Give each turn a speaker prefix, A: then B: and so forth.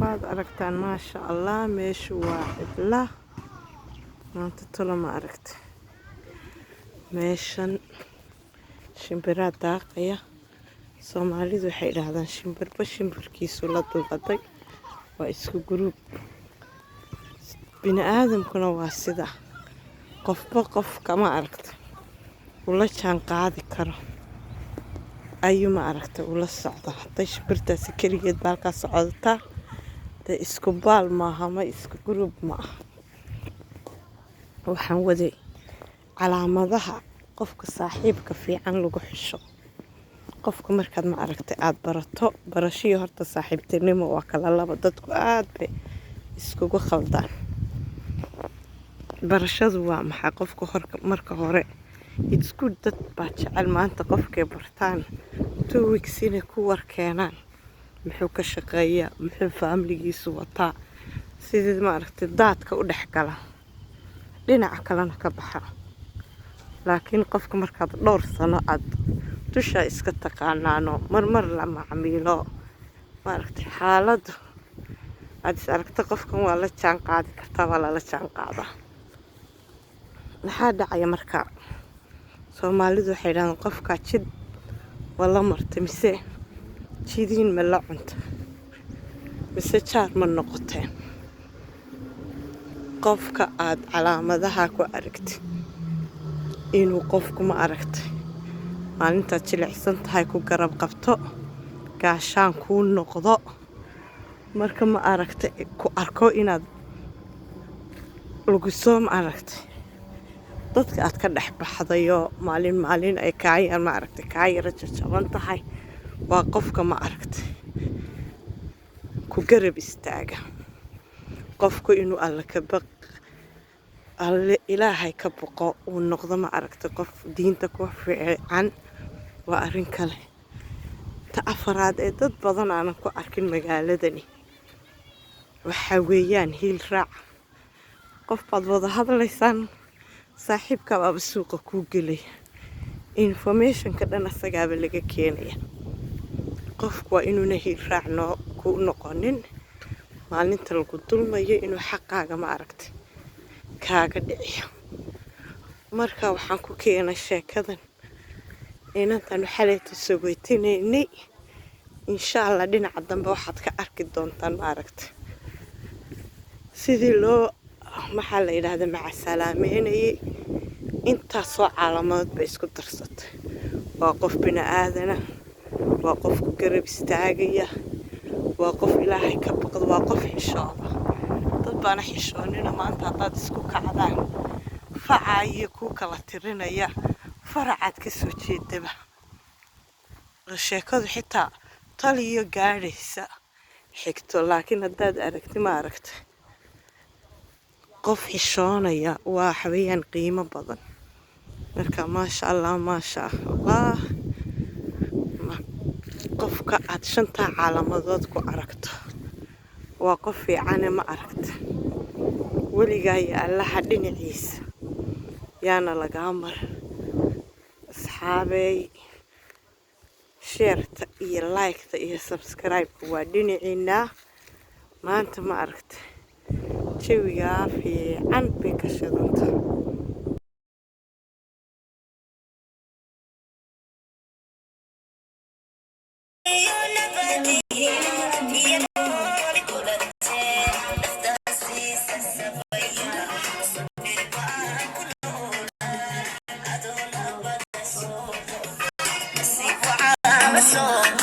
A: Waad aragtaan, maasha Allah, meeshu waa cidla maanta. Tolo, ma aragta meeshan shimbiraa daaqaya? Soomaalidu waxay idhaahdaan shimbirba shimbirkiisu la dulqaday, waa isku group. Bini aadamkuna waa sida qofba qofka, ma aragta, ula jaan qaadi karo ayuu, ma aragta, ula socda. Hadday shimbirtaasi keligeed ba halkaa socodataa, dee isku baal maaha, ma isku group ma aha. Waxaan waday calaamadaha qofka saaxiibka fiican lagu xisho. Qofka markaad, ma aragtay, aada barato, barashihii horta saaxiibtinimo waa kala laba. Dadku aada bay iskugu khaldaan. Barashadu waa maxay? Qofka hor marka hore it's good. Dad baa jecel maanta qofkay bartaan 2 weeks inay ku war keenaan: muxuu ka shaqeeyaa, muxuu faamiligiisu wataa, sidii, ma aragtay, daadka u dhex gala, dhinaca kalena ka baxa. Laakiin qofka markaad dhowr sano aad dusha iska taqaanaano, marmar la macmiilo, maaragtay, xaaladdu aad is aragto, qofkan waa la jaan qaadi kartaa, waa lala jaan qaadaa. Maxaa dhacaya marka? Soomaalidu waxay dhahdaan qofkaa jid waa la martay, mise jidiin ma la cunta, mise jaar ma noqoteen. Qofka aad calaamadaha ku aragtid inuu qofku, ma aragtay, maalintaad jilicsan tahay ku garab qabto, gaashaan kuu noqdo, marka, ma aragtay, ku arko inaad lugiso, ma aragtay, dadka aad ka dhex baxdayo, maalin maalin ay kaa, ma aragtay, kaa yaro jajaban tahay, waa qofka, ma aragtay, ku garab istaaga. Qofku inuu Alle ka baq, Alle Ilaahay ka boqo, uu noqdo, ma aragtay, qof diinta ku fiican, waa arrin kale. Ta afaraad ee dad badan aanan ku arkin magaaladani waxaa weeyaan hiil raac. Qof baad wada hadlaysaan, saaxiibkaabaaba suuqa kuu gelaya, informationka dhan asagaaba laga keenaya. Qofku waa inuuna hiil raac noo ku noqonin. Maalinta lagu dulmayo inuu xaqaaga, ma aragtay, kaaga dhiciyo. Marka waxaan ku keenay sheekadan inantan xalayta sogeytinaynay. Insha Allah dhinaca dambe waxaad ka arki doontaan, ma aragtay, sidii loo, maxaa la yidhahda, macasalaameynayay. Intaasoo calaamadood bay isku darsatay: waa qof bini aadana, waa qof ku garab istaagaya, waa qof Ilaahay ka baqda, waa qof xishooda. Dad baana xishoonina. Maanta haddaad isku kacdaan, facaayo kuu kala tirinaya faracaad ka soo jeedaba. Sheekadu xitaa taliyo gaadhaysa xigto. Laakiin haddaad aragti, ma aragta, qof xishoonaya, waa xawayaan qiimo badan. Marka maasha Allah, maasha Allah, qofka aad shantaa calaamadood ku aragto waa qof fiicane, ma aragta. Weligaa iyo Allaha dhinaciisa yaana lagaa mar. Asxaabeey, shareta iyo liketa iyo subscribe-ka waa dhinaciinaa. Maanta, ma aragta, jawigaa fiican bay ka shidanta.